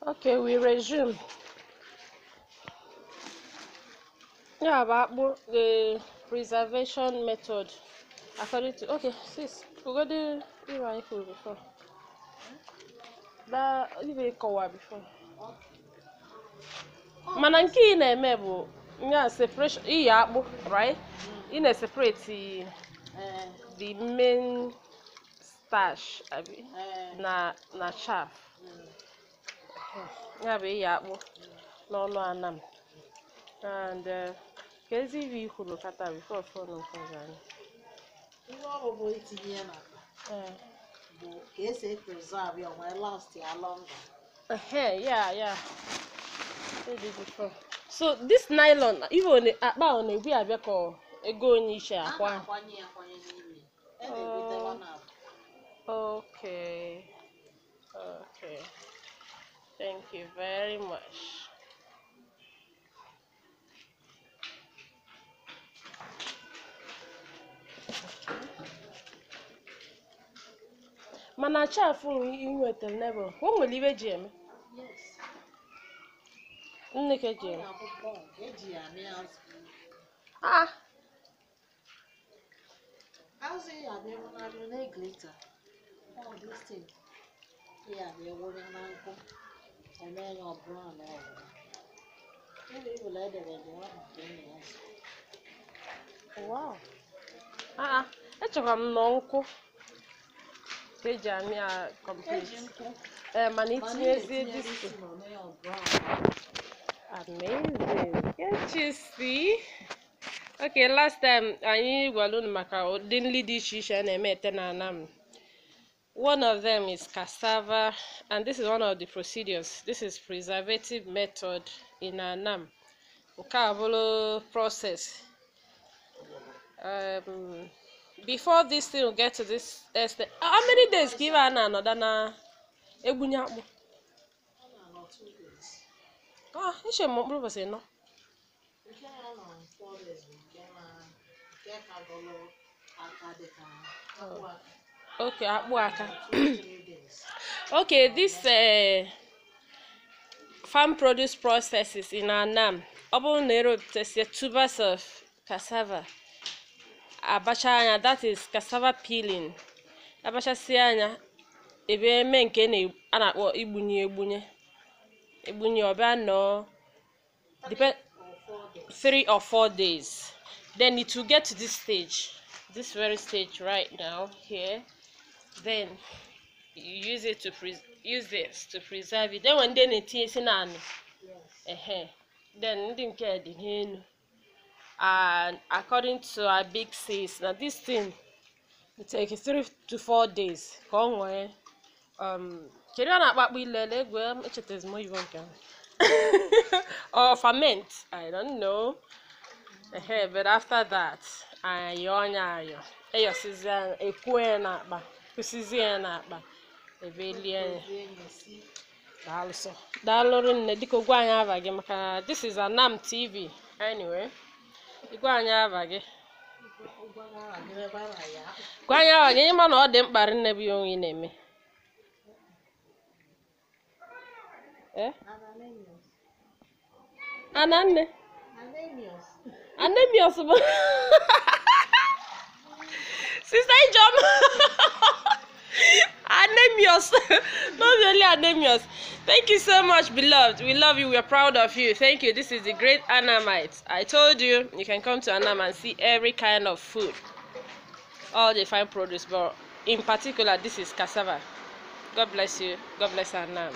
Okay, we resume. Yeah, about the preservation method according to okay, sis, we go do if before. That even kowa before. Mana nke ị na-eme bụ nya separation iyi akpụ, right? Ị na-separate the main starch abi na chaff. Ya bụ iyi akpụ n'ọnụ anam. And ka ezi ibe i kwuru kata before phone nke ọzọ anyị. Ihe ọ bụ itinye ya n'akpa bụ ka esi preserve ya wee last ya longer. Yeah. Said it before. So this nylon, even akpa ọ na-ebu abịa ka ego onye iche A akwa. na-akwanye ya akwanye n'ime. E na-egotekwa n'akpa. Okay. Okay. Thank you very much. Mana chaff ị nwetara n'ebe o nwere ibe ji eme? Yes. Nne ka eji Ọ eme. na-abụ bọnk, eji ya amị azụ. Ah, Azụ ya abịa nwụnarị na-eglita. All this thing. Ya abịa wụnye na nkụ. O mee ya ọ brown ọ bụla. Ebe ibụla edere dị ọ maka ịmị azụ. Wow. Ah, echekwa m nọ nkwụ ka eji amị ya complete. Eji nkwụ. Ee, mana Mana ị itinyezie na-etinye this this thing. thing, o mee ya ọ brown. Amazing. Can't you see? Okay, last time anyị gwara unu maka ụdị nri dị iche iche a na-eme ete na anam. One of them is cassava, and this is one of the procedures. This is preservative method in Anam. Nke a bụrụ process. Before this thing will get to this extent, how many days ka ibe a na-anọda na egbunye akpụ? Ọ na-anọ 2 days. Ah, eche m mkpụrụ ụbọchị ịnọ. Nke ya nọ 4 days bụ nke na nke ka gọlụ aka dịka akpụ aka. Okay, akpụ aka. 2, 3 days. Okay, this farm produce processes in Anam. Ọ bụrụ na erepụtasịa tubers of cassava, abacha anya, that is cassava peeling. Abachasịa anya, ebe eme nke a na-akpọ igbunye egbunye. Egbunye ọbịa nọọ depend Or 4 days. 3 or 4 days. Then it will get to this stage, this very stage right now here. Then you use it to use this to preserve it. Then when they na-etinye si naanị Yes. ehe, then ndị nke a dị n'elu. And according to our big sis, na this thing it take 3 to 4 days ka ọ nwee kedu a na-akpọ akpụ ilele egwu echetezi m oyibo nke ahụ or ferment, I don't know. Ehe, but after that, ayọ anya ayọ eyọsizi anya ekwuo ya n'akpa kwụsịzie ya n'akpa ebe lie ya. Rie ya esi. Daalụ sọ. Daalụ rinne dịka gwa anyị ava gị maka na this is Anam TV. Anyway, gwa anyị ava gị. Ụgwọ na gị ebe a na ya. Gwa anyị ava gị ịma na ọ dị mkpa rinne bụ ihe onwe ị na-eme. Eh? Ananias. Ananne. Ananias. Anemius bụ Sister Ijeoma. Anemius. Not only Anemius. Thank you so much, beloved. We love you. We are proud of you. Thank you. This is the great Annamite. I told you, you can come to Annam and see every kind of food. All the fine produce, but in particular, this is cassava. God bless you. God bless Annam.